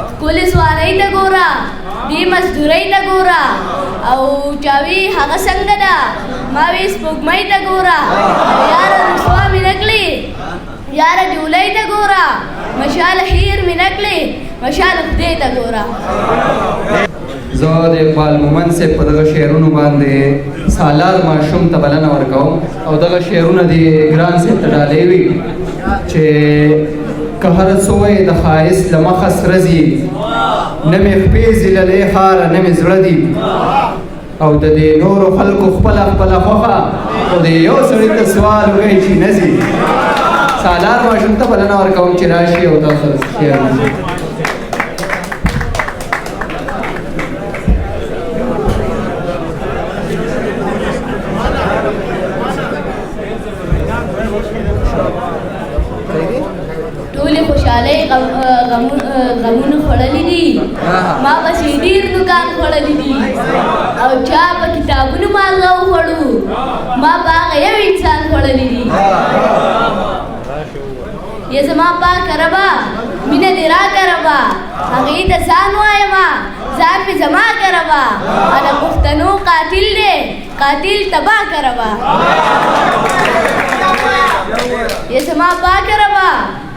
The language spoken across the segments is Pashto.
ښکلې ځوانۍ ته ګوره، دې مزدورۍ ته ګوره، او چاوي هغه څنګه ده، ما وی سپوږمۍ ته ګوره، یاره رسوا مې نه کړې، یاره جولۍ ته ګوره، مشال هیر مې نه کړې، مشال خدای ته ګوره. زه د اقبال مومند صاحب په دغه شعرونو باندې سالار ماشوم ته بلنه ورکوم، او دغه شعرونه دې ګران صاحب ته ډالۍ وي چې که هر څو یې د ښایست له مخه سره ځي، نه مې خپې ځي له دې ښاره نه مې زړه دي، او د دې نورو خلکو خپله خپله خوښه، خو د یو سړي ته سوال وکړئ چې نه ځي. سالار ماشوم ته بلنه ورکوم چې راشي او تاسو شعر وکړي. ټولې خوشحالۍ غمونو خوړلې دي، ما پسې ډېر نوکان خوړلي دي، او چا په کتابونو مالغه وخوړو، ما په هغه یو انسان خوړلي دي. یه زما پاکه ربه، مینه دې راکړه ربه، هغې ته ځان وایمه، ځان مې زما کړه ربه، او د پښتنو قاتل دی، قاتل تباه کړه ربه. یه زما پاکه ربه،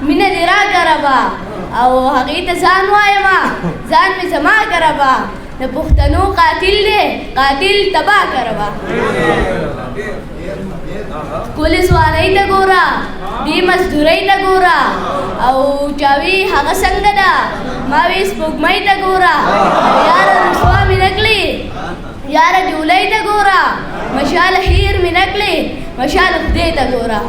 مینه دې راکړه ربه، او هغې ته ځان وایمه، ځان مې زما کړه ربه، د پښتنو قاتل دی، قاتل تباه کړه ربه. ښکلې ځوانۍ ته ګوره، دې مزدورۍ ته ګوره، او چاوي هغه څنګه ده، ما وی سپوږمۍ ته ګوره، یاره رسوا مې نه کړې، یاره جولۍ ته ګوره، مشال هیر مې نه کړې، مشال خدای ته ګوره.